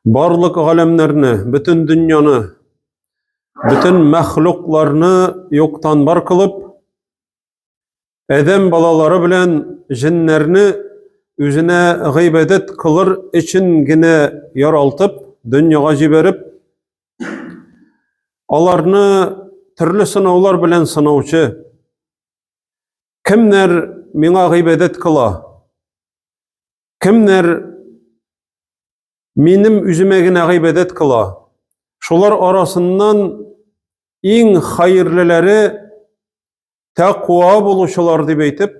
Барлык галәмнәрне, бөтен дөньяны, бөтен мәхлукларны юктан бар кылып, адәм балалары белән җеннәрне үзенә гыйбадәт кылыр өчен генә яралтып, дөньяга җибәреп, аларны төрле сынаулар белән сынаучы, кемнәр миңа гыйбадәт кыла, Кемнәр минем үземә генә гыйбадәт кыла, шулар арасыннан иң хәерлеләре тәкъва булучылар дип әйтеп,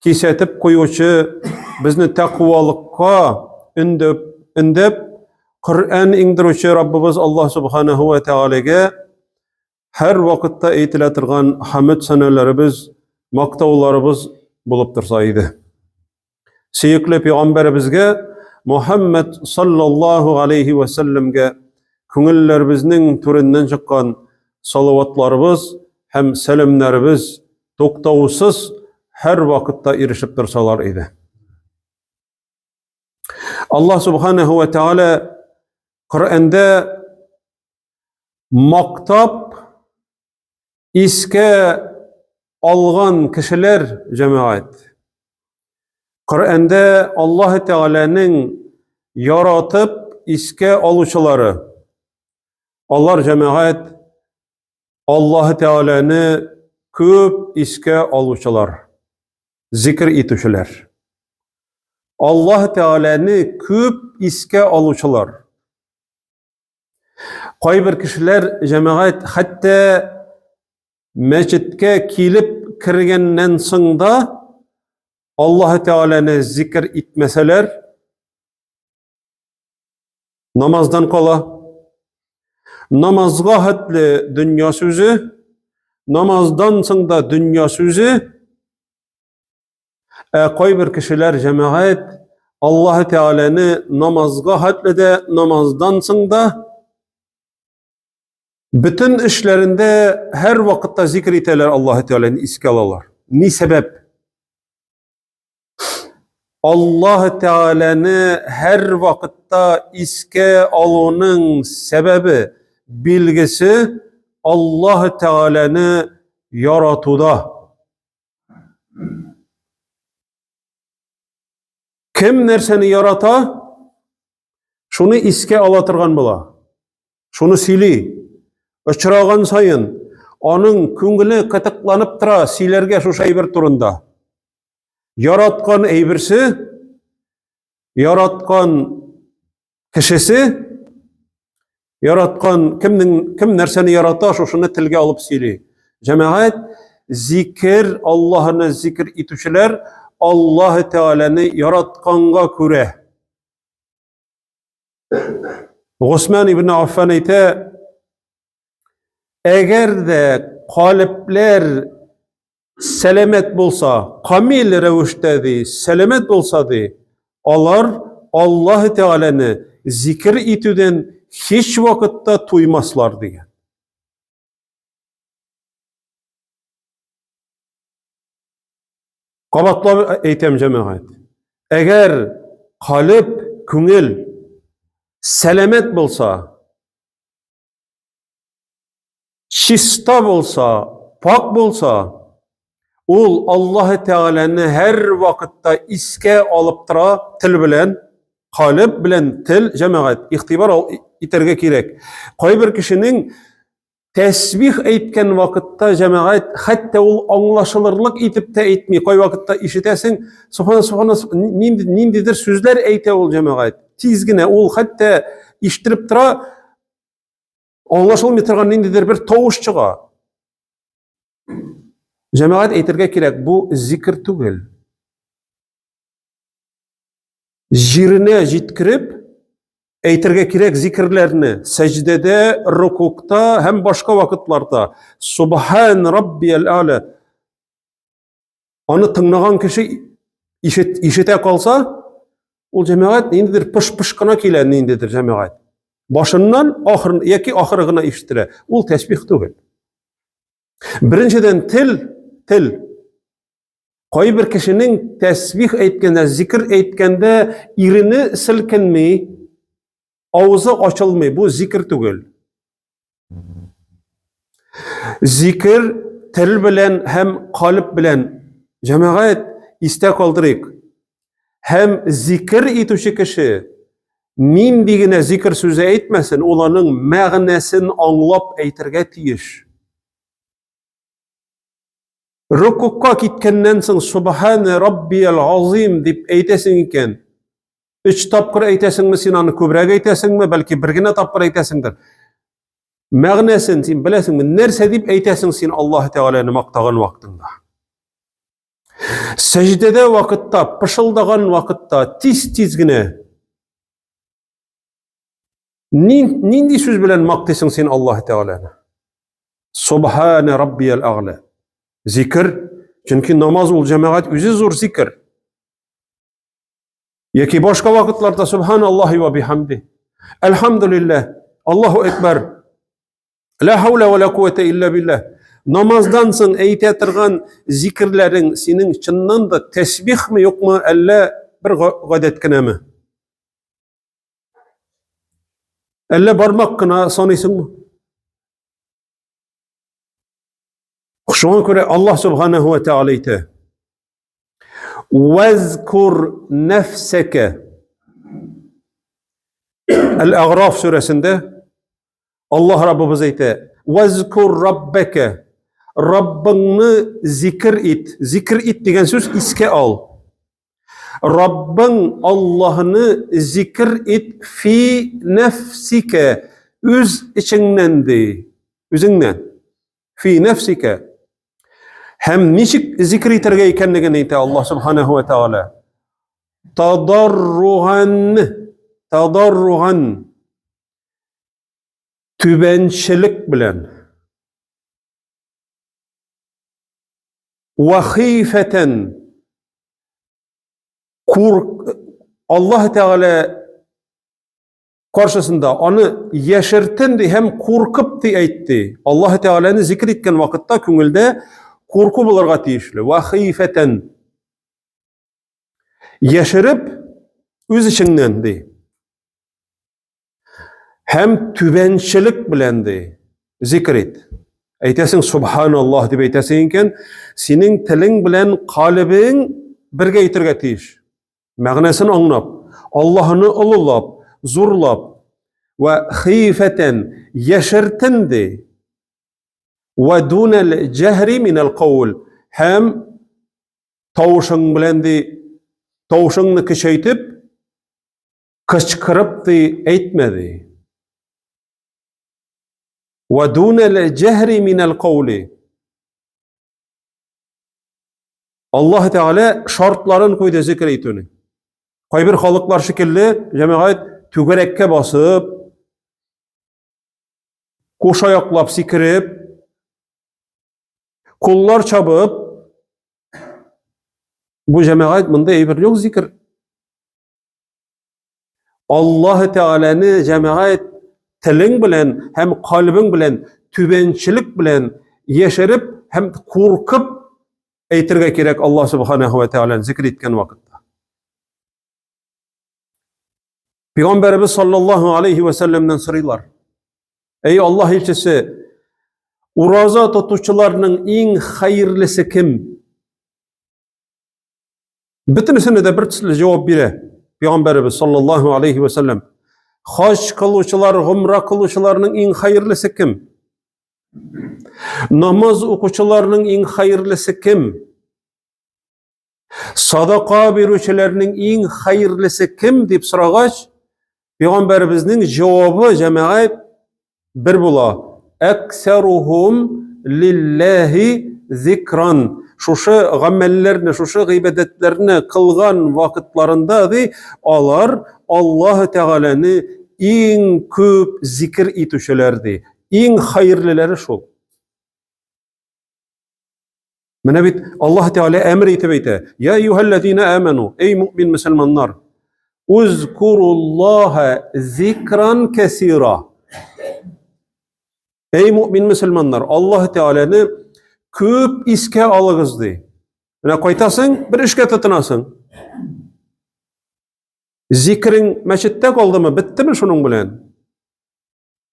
кисәтеп куючы, безне тәкъвалыкка өндәп, өндәп, Коръән иңдерүче Раббыбыз Аллаһ субханаһу ва тәгаләгә һәр вакытта әйтелә торган хәмд сәнәләребез, мактауларыбыз булып торса иде. Сөекле пәйгамбәребезгә Мухаммад саллаллаһу алейхи ва сәлләмгә күңелләребезнең түреннән чыккан салаватларыбыз һәм сәламнәребез туктаусыз һәр вакытта ирешеп торсалар иде. Аллаһ субханаһу ва тааля Коръәндә мактап искә алган кешеләр җәмәгать. Коръәндә Аллаһ Тәгаләнең яратып искә алучылары. Алар җәмәгать Аллаһ Тәгаләне күп искә алучылар, зикр итүчеләр. Аллаһ Тәгаләне күп искә алучылар. Кайбер кешеләр җәмәгать хәтта мәчеткә килеп кергәннән соң да Аллаһ Тәгаләне зикр итмәсәләр, намаздан кала. Намазга хәтле дөнья сүзе, намаздан соң да дөнья сүзе. Ә кайбер кешеләр җәмәгать Аллаһ Тәгаләне намазга хәтле дә, намаздан соң да бөтен эшләрендә һәр вакытта зикр итәләр Аллаһ Тәгаләне искә алалар. Ни сәбәп? Аллаһ Тәгаләне һәр вакытта искә алуның сәбәбе, билгесе Аллаһ Тәгаләне яратуда. Кем нәрсәне ярата, шуны искә ала торган була. Шуны сөйли. Очраган саен аның күңеле кытыкланып тора сөйләргә шушы әйбер турында. Яраткан әйберсе, яраткан Кешесе яраткан кемнең кем нәрсәне ярата, шушыны телгә алып сөйли. Җәмәгать зикер Аллаһны зикер итүчеләр Аллаһ Тәгаләне яратканга күрә. Госман ибн Аффан әйтә, әгәр дә калепләр сәламәт булса, камил рәвештә ди, сәламәт булса ди, алар Аллаһ Тәгаләне зикер итүдән һич вакытта туймаслар дигән. Кабатлап әйтәм җәмәгать. Әгәр калеб, күңел сәламәт булса, чиста булса, пак булса, ул Аллаһ Тәгаләне һәр вакытта искә алып тора тел белән, калеб белән тел, җәмәгать, игътибар итәргә кирәк. Кайбер кешенең тәсбих әйткән вакытта җәмәгать хәтта ул аңлашылырлык итеп тә әйтми. Кай вакытта ишетәсең, субхана субхана нинди ниндидер сүзләр әйтә ул җәмәгать. Тиз генә ул хәтта ишеттереп тора, Аңлашылмый торган ниндидер бер тавыш чыга. Җәмәгать әйтергә кирәк, бу зикр түгел. Җиренә җиткереп әйтергә кирәк зикрләрне сәҗдәдә, рукукта һәм башка вакытларда. Субхан раббиял аля. Аны тыңлаган кеше ишет, ишетә калса, ул җәмәгать ниндидер пыш-пыш кына килә, ниндидер җәмәгать. Башыннан ахыр яки ахыры гына ишетелә. Ул тәсбих түгел. Беренчедән тел, тел. Кайбер кешенең тәсбих әйткәндә, зикр әйткәндә ирене селкенми. Авызы ачылмый, бу зикер түгел. Зикер тел белән һәм калып белән. Җәмәгать, истә калдырыйк. Һәм зикер итүче кеше нинди генә зикер сүзе әйтмәсен, ул аның мәгънәсен аңлап әйтергә тиеш. Рукукка киткәннән соң Субхане Раббиял Азим дип әйтәсең икән, өч тапкыр әйтәсеңме син аны, күбрәк әйтәсеңме, бәлки бер генә тапкыр әйтәсеңдер. Мәгънәсен син беләсеңме? Нәрсә дип әйтәсең син Аллаһ Тәгаләне мактаган вакытыңда? Сәҗдәдә вакытта, пышылдаган вакытта тиз-тиз генә Нинди сүз белән мактыйсың син Аллаһ Тәгаләне? Субхане раббиял агла. Зикр, чөнки намаз ул җәмәгать үзе зур зикр. Яки башка вакытларда субханаллаһи ва бихамди. Әлхәмдулиллаһ, Аллаһу акбар. Ла хаула ва ла куәтә илля биллаһ. Намаздан соң әйтә торган зикерләрең синең чыннан да тәсбихме юкмы, әллә бер гадәт кенәме? Әллә бармак кына саныйсыңмы? Шуңа күрә Аллаһ субханаһу ва таала әйтә. Вазкур нәфсәкә. Әл-Аграф сүрәсендә Аллаһ Раббыбыз әйтә: "Вазкур раббака" Раббыңны зикр ит. Зикр ит дигән сүз искә ал. Раббың Аллаһны зикр ит фи нәфсикә үз эчеңнән ди. Үзеңнән. Фи нәфсикә. Һәм ничек зикр итәргә икәнлеген әйтә Аллаһ субханаһу ва таала. Тадарруган, тадарруган түбәнчелек белән. Ва хифәтән кур Аллаһ Тәгалә каршысында аны яшертен ди һәм куркып ди әйтте. Аллаһ Тәгаләне зикр иткән вакытта күңелдә курку булырга тиешле. Ва хифәтән яшереп үз эчеңнән ди. Һәм түбәнчелек белән ди, зикр ит. Әйтәсең субханаллаһ дип әйтәсең икән, синең телең белән калебең бергә әйтергә тиеш. Мәгънәсен аңлап, Аллаһны олылап, зурлап вә хифәтән яшертен ди. Вә дунал җәһри минал каул һәм тавышың белән ди, тавышыңны көчәйтеп, Кычкырып ди әйтмә ди. Ва дунал җәһри минал каули. Аллаһ Тәгалә шартларын куйды зикр итүнең. Кайбер халыклар шикелле җәмәгать түгәрәккә басып, кушаяклап сикереп, куллар чабып, бу җәмәгать монда әйбер юк зикр. Аллаһ Тәгаләне җәмәгать телең белән һәм кальбең белән түбәнчелек белән яшереп һәм куркып әйтергә кирәк Аллаһ Субханаһу ва Тәгаләне зикр иткән вакытта. Пәйгамбәребез саллаллаһу алейхи ва сәлләмнән сорыйлар. Әй Аллаһ илчесе, ураза тотучыларның иң хәерлесе кем? Бөтенесенә дә бер төсле җавап бирә Пәйгамбәребез саллаллаһу алейхи ва сәлләм. Хаҗ кылучылар, гомра кылучыларның иң хәерлесе кем? Намаз укучыларның иң хәерлесе кем? Садака бирүчеләрнең иң хәерлесе кем дип сорагач, Пәйгамбәребезнең җавабы җәмәгать бер була. Әксәрухум лилләһи зикран. Шушы гамәлләрне, шушы гыйбадәтләрне кылган вакытларында ди, алар Аллаһ Тәгаләне иң күп зикр итүчеләр ди. Иң хәерлеләре шул. Менә бит Аллаһ Тәгалә әмер итеп әйтә: "Я әйюһәлләзина аману, эй муъмин мөселманнар, узкуруллаһа зикран кәсира." Эй муъмин мөселманнар, Аллаһ Тәгаләне күп искә алыгыз ди. Менә кайтасың, бер эшкә тотынасың. Зикрең мәчеттә калдымы, беттеме шуның белән?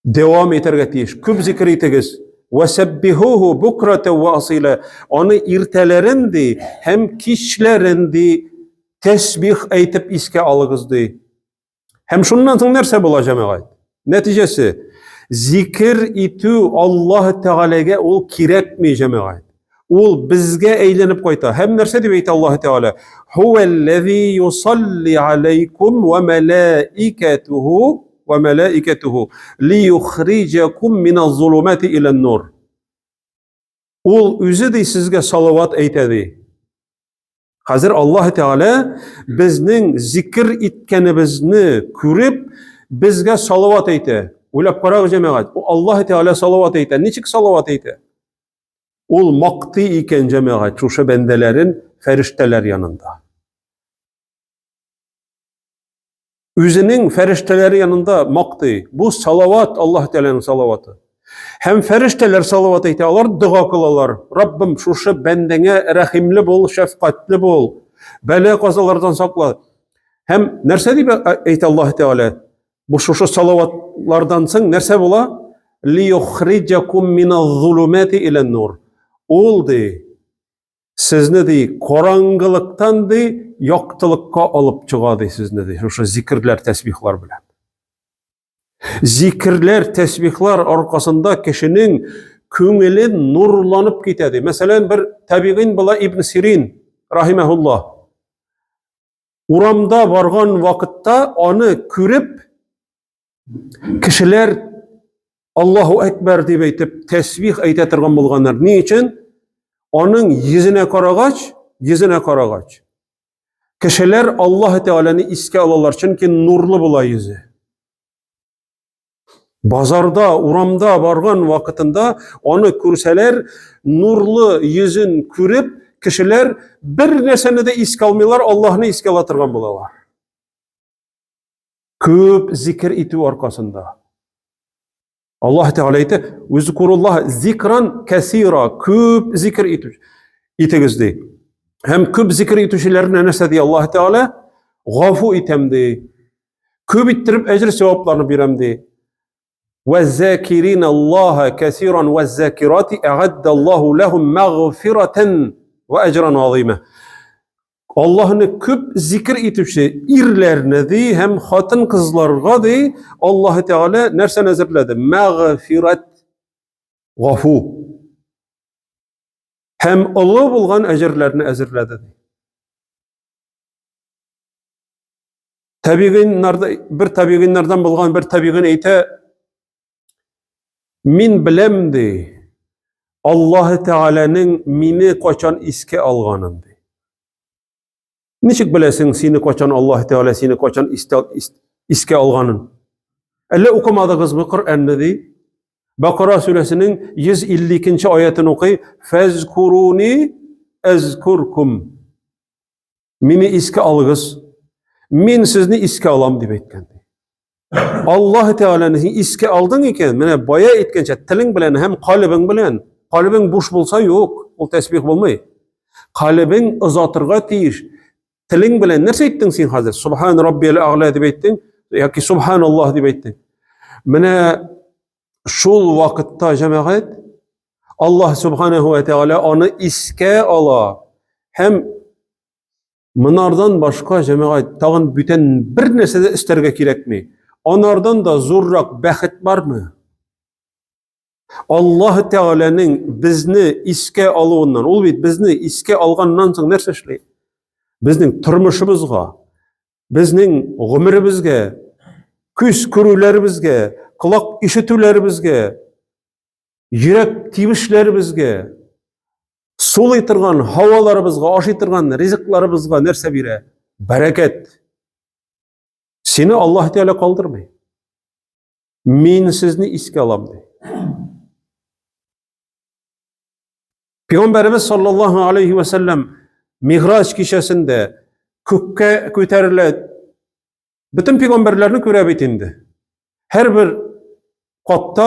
Дәвам итәргә тиеш. Күп зикр итегез. Вәсәббихуху букрата ва асила. Аны иртәләрен ди һәм кичләрен ди тәсбих әйтеп искә алыгыз ди. Һәм шуннан соң нәрсә була, җәмәгать? Нәтиҗәсе, зикер итү Аллаһ Тәгаләгә ул кирәкми, җәмәгать. Ул безгә әйләнеп кайта. Һәм нәрсә дип әйтә Аллаһ Тәгалә? Хуәлләзи юсалли алейкум ва мәләикәтүһу ва мәләикәтүһу лиюхриҗакум миназ-зулумати илән-нур. Ул үзе ди сезгә салават әйтә ди. Хәзер Аллаһ Тәгалә безнең зикер иткәнебезне күреп, безгә салават әйтә. Уйлап карагыз, җәмәгать. Аллаһ Тәгалә салават әйтә. Ничек салават әйтә? Ул мактый икән, җәмәгать, шушы бәндәләрен фәрештәләр янында. Үзенең фәрештәләре янында мактый. Бу салават, Аллаһ Тәгаләнең салаваты. Һәм фәрештәләр салават әйтә, алар дога кылалар. Раббым, шушы бәндәңә рәхимле бул, шәфкатьле бул. Бәла казалардан сакла. Һәм нәрсә дип әйтә Аллаһ Тәгалә? Бу шушы салаватлардан соң нәрсә була? Лиюхриджакум миназ-зулумати илән-нур. Ул ди, Сезне ди, караңгылыктан ди, яктылыкка алып чыга ди сезне ди, шушы зикерләр, тәсбихлар белән. Зикерләр, тәсбихлар аркасында кешенең күңеле нурланып китә ди. Мәсәлән, бер табигин була Ибн Сирин, рахимахуллах. Урамда барган вакытта аны күреп, Кешеләр Аллаһу Әкбәр дип әйтеп, тәсбих әйтә торган булганнар. Ни өчен? Аның йөзенә карагач, йөзенә карагач, кешеләр Аллаһ Тәгаләне искә алалар, чөнки нурлы була йөзе. Базарда, урамда барган вакытында аны күрсәләр, нурлы йөзен күреп, кешеләр бер нәрсәне дә искә алмыйлар, Аллаһны искә ала торган булалар. Күп зикер итү аркасында. Аллаһ Тәгалә әйтә, "Узкуруллаһ зикран кәсира", күп зикер итү итегез ди. Һәм күп зикер итүчеләрне нәрсә ди Аллаһ Тәгалә? Гафу итәм ди. Күп иттереп әҗер савапларны бирәм ди. Вәззакирин Аллаһ кәсиран вәззакирати әгадда Аллаһу ләһум мәгъфиратан ва әҗран азима. Аллаһны күп зикр итүче ирләрне ди һәм хатын-кызларга ди Аллаһ Тәгалә нәрсәне әзерләде? Мәгъфират, гафу һәм олы булган әҗерләрне әзерләде ди. Табигыйннарда бер табигыйннардан булган бер табигын әйтә, мин беләм ди, Аллаһ Тәгаләнең мине кайчан искә алганын ди. Ничек беләсең сине кайчан Аллаһ Тәгалә сине кайчан искә алганын? Әллә укымадыгызмы Коръәнне ди? Бакара сүрәсенең 152 аятын укый, Фәзкуруни әзкуркум. Мине искә алыгыз, мин сезне искә алам дип әйткән. Аллаһ Тәгаләне син искә алдың икән, менә бая әйткәнчә, телең белән һәм калебең белән. Калебең буш булса, юк, ул тәсбих булмый. Калебең озатырга тиеш. Телең белән нәрсә әйттең син хәзер? Субхан раббиял агла дип әйттең яки субханаллаһ дип әйттең. Менә шул вакытта җәмәгать Аллаһ субханаһу ва тәгалә аны искә ала һәм монардан башка җәмәгать тагын бүтән бер нәрсә дә өстәргә кирәкми. Анардан да зуррак бәхет бармы? Аллаһ Тәгаләнең безне искә алуыннан, ул бит безне искә алганнан соң нәрсә эшли? Безнең тормышыбызга, безнең гомеребезгә, күз күрүләребезгә, колак ишетүләребезгә, йөрәк тибешләребезгә, сулый торган һаваларыбызга, ашый торган ризыкларыбызга нәрсә бирә? Бәрәкәт. Сине Аллаһ Тәгалә калдырмый. Мин сезне искә алам ди. Пәйгамбәребез саллаллаһу алейхи ва сәлләм Миграҗ кичәсендә күккә күтәрелә. Бөтен пәйгамбәрләрне күрә бит инде. Һәрбер катта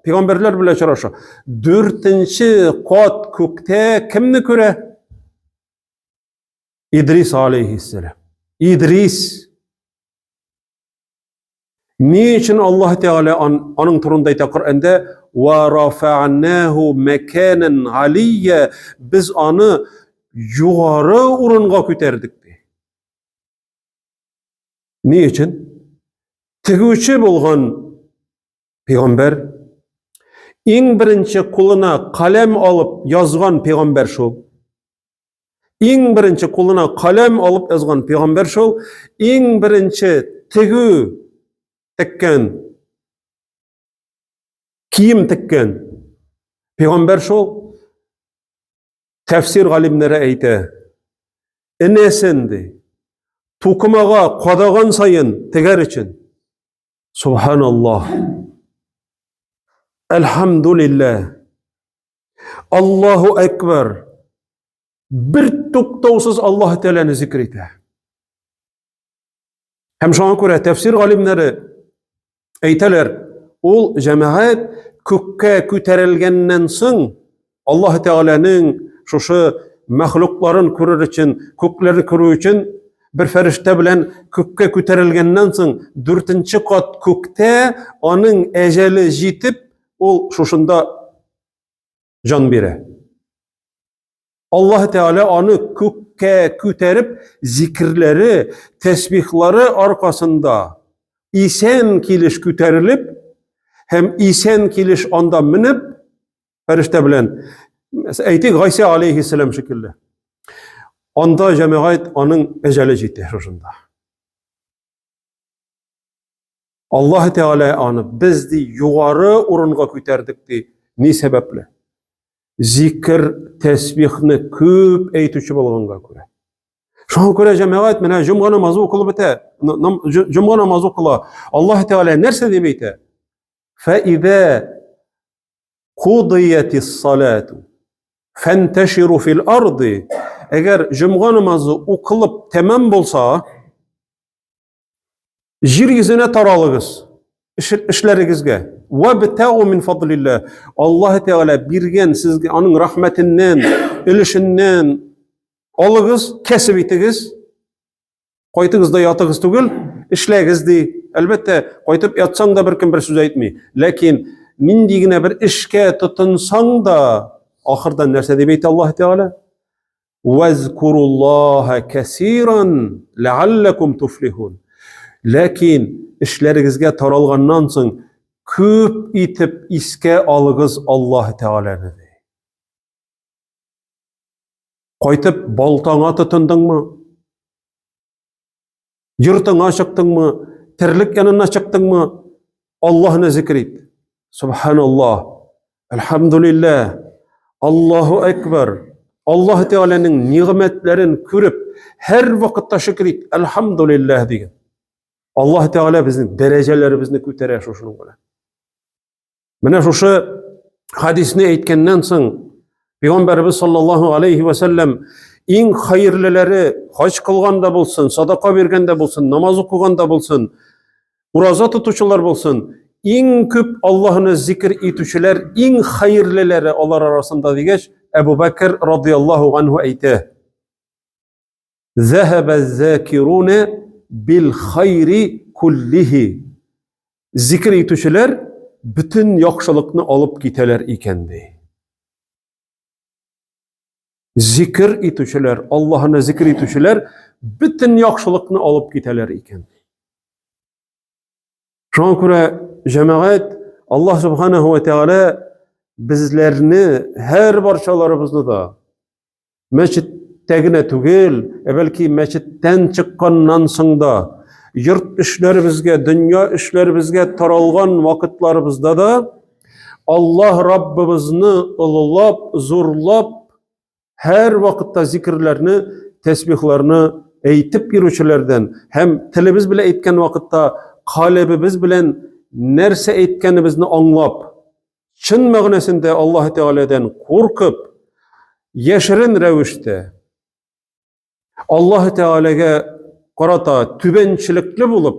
пәйгамбәрләр белән очраша. Дүртенче кат күктә кемне күрә? Идрис алейхиссәлам. Идрис. Ни өчен Аллаһ Тәгалә аның турында әйтә Коръәндә ва рафа'наху маканан алия, без аны югары урынга күтәрдек ди. Ни өчен? Тегүче булган пәйгамбәр иң беренче кулына каләм алып язган пәйгамбәр шул. Иң беренче кулына каләм алып язган пәйгамбәр шул, иң беренче тегү теккән, кием теккән пәйгамбәр шул. Тәфсир галимнәре әйтә, энәсен ди, тукымага кадаган саен тегәр өчен. Субханаллаһ. Әлхәмдулилләһ. Аллаһу әкбәр. Бер туктаусыз Аллаһ Тәгаләне зикр итә. Һәм шуңа күрә тәфсир галимнәре әйтәләр, ул җәмәгать күккә күтәрелгәннән соң Аллаһ Тәгаләнең шушы мәхлукларын күрер өчен, күкләрне күрү өчен бер фәрештә белән күккә күтәрелгәннән соң дүртенче кат күктә аның әҗәле җитеп, ул шушында җан бирә. Аллаһ Тәгалә аны күккә күтәреп, зикерләре, тәсбихлары аркасында исән килеш күтәрелеп һәм исән килеш анда менеп, фәрештә белән, әйтик, Гайсә алейхиссәлам шикелле. Анда җәмәгать аның әҗәле җитә шушында. Аллаһ Тәгалә аны без ди югары урынга күтәрдек ди. Ни сәбәпле? Зикр, тәсбихны күп әйтүче булганга күрә. Шуңа күрә җәмәгать менә җомга намазы укылып бетә. Җомга намазы укыла. Аллаһ Тәгалә нәрсә дип әйтә? Фәидә кудиятис салату фанташиру фил арды. Әгәр җомга намазы укылып тәмам булса, Җир йөзенә таралыгыз эшләрегезгә. Вабтагу мин фадлилlah. Аллаһ Тәгалә биргән сезгә аның рәхмәтеннән, өлешеннән алыгыз, кәсеп итегез. Кайтыгыз да ятыгыз түгел, эшләгез ди. Әлбәттә, кайтып ятсаң да беркем бер сүз әйтми. Ләкин нинди генә бер эшкә тотынсаң да, ахырдан нәрсә дип әйтә Аллаһ Тәгалә? Вазкуруллаһа кәсиран ләалләкум туфлихун. Ләкин эшләрегезгә таралганнан соң күп итеп искә алыгыз Аллаһ Тәгаләне. Кайтып балтаңа тотындыңмы? Йортыңа чыктыңмы? Терлек янына чыктыңмы? Аллаһны зикр ит. Субханаллаһ. Әлхәмдулилләһ. Аллаһу әкбәр. Аллаһ Тәгаләнең нигъмәтләрен күреп, һәр вакытта шөкер ит. Әлхәмдулилләһ диген. Аллаһ Тәгалә безнең дәрәҗәләребезне күтәрә шушының белән. Менә шушы хадисне әйткәннән соң, Пәйгамбәребез саллаллаһу алейхи ва сәлләм иң хәерлеләре хаҗ кылганда булсын, садака биргәндә булсын, намаз укыганда булсын, ураза тотучылар булсын, иң күп Аллаһны зикр итүчеләр, иң хәерлеләре алар арасында дигәч, Әбу Бәкр радияллаһу анһу әйтә: Зәһәбә закируна бил хайри куллихи. Зикр итүчеләр бөтен яхшылыкны алып китәләр икән ди. Зикр итүчеләр, Аллаһны зикр итүчеләр бөтен яхшылыкны алып китәләр икән. Шуңа күрә җәмәгать Аллаһ субханаһу ва тәгалә безләрне һәр барчаларыбызны да Мәчеттә генә түгел, ә бәлки мәчеттән чыкканнан соң да, йорт эшләребезгә, дөнья эшләребезгә таралган вакытларыбызда да Аллаһ Раббыбызны олылап, зурлап, һәр вакытта зикерләрне, тәсбихларны әйтеп йөрүчеләрдән һәм телебез белән әйткән вакытта калебебез белән нәрсә әйткәнебезне аңлап, чын мәгънәсендә Аллаһ Тәгаләдән куркып, яшерен рәвештә Аллаһ Тәгаләгә карата түбәнчелекле булып,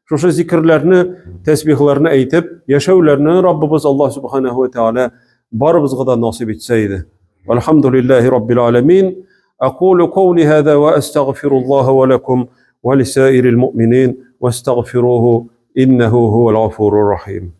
шушы зикерләрне, тәсбихләрне әйтеп, яшәүләрне Раббыбыз Аллаһ Субханаһу ва Тәгалә барыбызга да насыйп итсә иде. Альхамдулиллаһи раббил аламин. Акулу каули хаза ва астагфируллаһа ва лакум ва лисаирил муъминин вастагфируһу. Иннәһу һуәл гафурур рахим.